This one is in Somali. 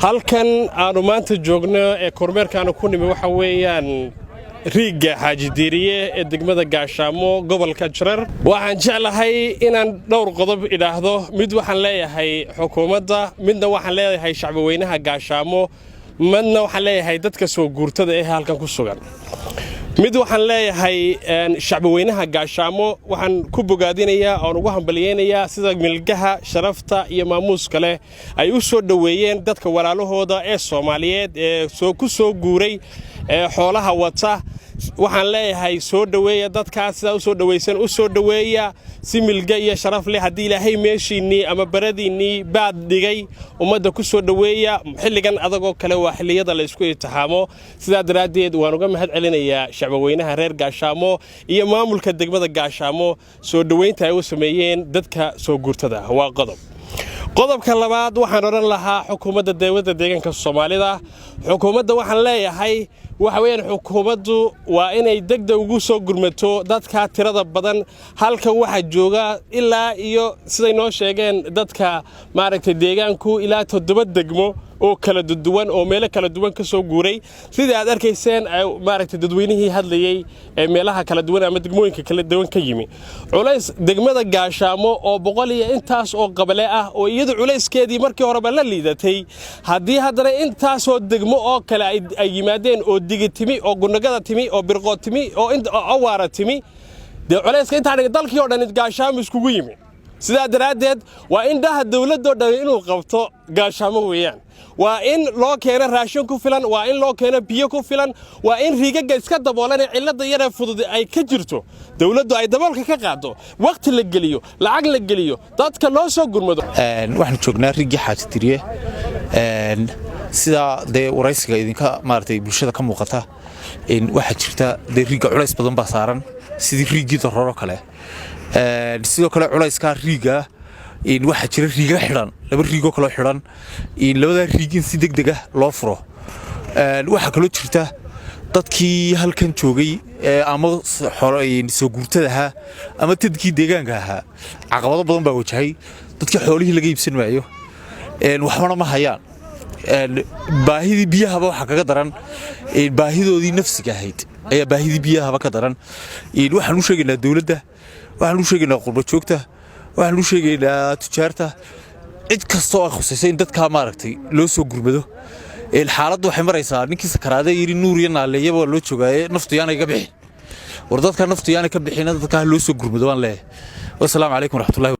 Halkan aanu maanta joogno ee kormeerkaanu ku nimi waxa weeyaan riigga Xaaji Diiriye ee degmada Gaashaamo, gobolka Jarar. Waxaan jeclahay inaan dhowr qodob idhaahdo. Mid waxaan leeyahay xukuumadda, midna waxaan leeyahay shacbaweynaha Gaashaamo, midna waxaan leeyahay dadka soo guurtada ee halkan ku sugan. Mid waxaan leeyahay shacbaweynaha Gaashaamo. Waxaan ku bogaadinayaa oon ugu hambalyeynayaa sida milgaha, sharafta iyo maamuuska leh ay u soo dhoweeyeen dadka walaalahooda ee Soomaaliyeed ee ku soo guuray ee xoolaha wata. Waxaan leeyahay, soo dhoweeya dadkaas. Sidaa u soo dhowaysan u soo dhoweeya si milga iyo sharaf leh. Haddii Ilaahay meeshiinnii ama baradiinnii baad dhigay, ummadda ku soo dhoweeya. Xilligan adagoo kale waa xilliyada la isku imtixaamo. Sidaa daraaddeed waan uga mahad celinayaa shacbaweynaha reer Gaashaamo iyo maamulka degmada Gaashaamo soo dhoweynta ay u sameeyeen dadka soo guurtada. Waa qodob. Qodobka labaad waxaan odhan lahaa xukuumadda dowladda deegaanka Soomaalida. Xukuumadda waxaan leeyahay, waxa weeyaan, xukuumaddu waa inay degdeg ugu soo gurmato dadka tirada badan. Halkan waxaa jooga ilaa iyo, siday noo sheegeen dadka maaragtay deegaanku, ilaa toddoba degmo oo kala duwan oo meelo kala duwan ka soo guuray, sidii aad arkayseen maaragtay dadweynihii hadlayey ee meelaha kala duwan ama degmooyinka kala duwan ka yimi. Culays degmada Gaashaamo oo 100 iyo intaas oo qabale ah oo iyadu culayskeedii markii horeba la liidatay, haddii haddana intaasoo degmo oo kale ay yimaadeen oo Digi timi oo Gunagada timi oo Birqood timi oo Awaara timi, dee culayska intaa dhiga dalkii oo dhan Gaashaamo iskugu yimi. Sidaa daraaddeed waa in dhaha dawladdoo dhan inuu qabto Gaashaamo weeyaan. Waa in loo keeno raashin ku filan, waa in loo keeno biyo ku filan, waa in riigagga iska daboolan ee cilladda yaree fudud ay ka jirto dawladdu ay daboolka ka qaado, wakhti la geliyo, lacag la geliyo, dadka loo soo gurmado. Waxaanu joognaa riggii Xaaji Diriye. Sidaa dee waraysiga idinka maaragtay bulshada ka muuqata, waxaa jirta dee riigga culays badan baa saaran, sidii riiggii Daroro kale. Sidoo kale culayskaa riigga waxaa jira riiga xidhan, laba riigoo kaloo xidhan. Labadaa riig in si deg deg ah loo furo. Waxaa kaloo jirta dadkii halkan joogay ama soo guurtada ahaa ama dadkii deegaanka ahaa caqabado badan baa wajahay. Dadkii xoolihii laga iibsan maayo, waxbana ma hayaan. Baahidii biyahaba waxaa kaga daran baahidoodii nafsiga ahayd ayaa baahidii biyahaba ka daran. Waxaan u sheegaynaa dowladda, waxaan u sheegaynaa qurbajoogta, waxaan u sheegaynaa tujaarta, cid kasta oo ay khusayso in dadkaa maaragtay loo soo gurmado. Xaaladdu waxay maraysaa ninkii sakaraade yidhi nuur iyo naaleeyaba waa loo joogaaye, naftu yaanay ka bixin. War dadka naftu yaanay ka bixin, dadkaa loo soo gurmado waan leeyahay. Wasalaamu calaykum waraxmatullahi.